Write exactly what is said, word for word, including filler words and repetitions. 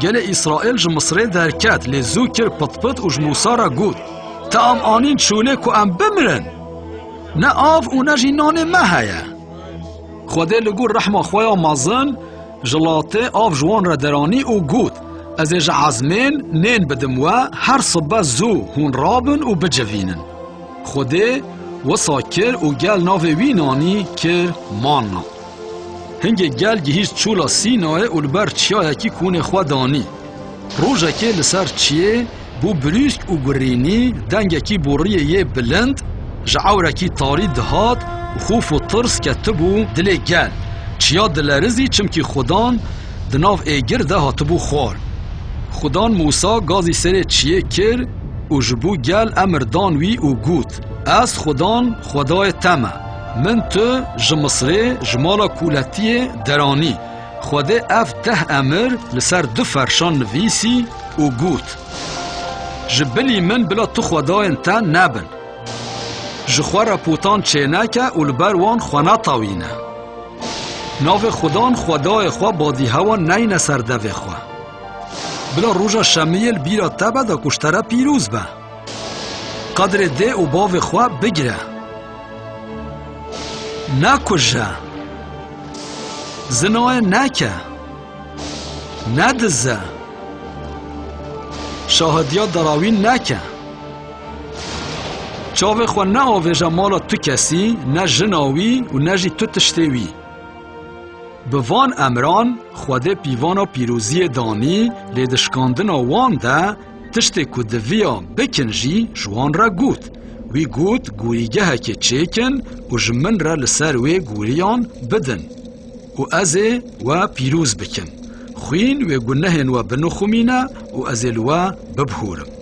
Gelê Îsraîl ji Misrê derket, lê zû kir pitpit û ji Mûsa re got, Te em anîn şûlê ku em bimirin? Ne av û ne jî nanê me heye. Xwedê li gor rehma xwe ya mezin ji latê av ji wan re deranî û got, Ez ê ji ezmên nên bidim we, her sibe zû hûn rabin û bicivînin. Xwedê wisa kir û gel navê wî nanî kir Manna. Hingê gel gihîşt çûla Sînayê û li ber çiyayekî kûnê xwe danî. Rojekê li ser çiyê bû birûsk û gurînî, dengekî boriyê yê bilind ji ewrekî tarî dihat û xof û tirs ketibû dilê gel. Çiya dilerizî, çimkî Xudan di nav êgir de hatibû xwar. Xudan Mûsa gazî serê çiyê kir û ji bo gel emir dan wî û got, Ez Xudan, Xwedayê te me. Min tu ji Misrê, ji mala kûletiyê deranî. Xwedê ev deh emir li ser du ferşan nivîsî û got, Ji bilî min bila tu xwedayên te nebin. Ji xwe re potan çêneke û li ber wan xwe netewîne. Navê Xudan Xwedayê xwe badîhewan neyne ser devê xwe. Bila roja şemiyê li bîra te be de ku ji te re pîroz be. Qedrê dê û bavê xwe bigire. Nekuje. Zinayê neke. Nedize. Şahidiya derawîn neke. Çavê xwe neavêje mala tu kesî, ne jina wî û ne jî tu tiştê wî. Bi van emran Xwedê pîvana pîroziyê danî, lê di şikandina wan de tiştê ku diviya bikin jî ji wan re got. Wî got, Gorîgehekê çêkin û ji min re li ser wê goriyan bidin û ez ê we pîroz bikim. Xwîn wê gunehên we binixumîne û ez ê li we bibihûrim.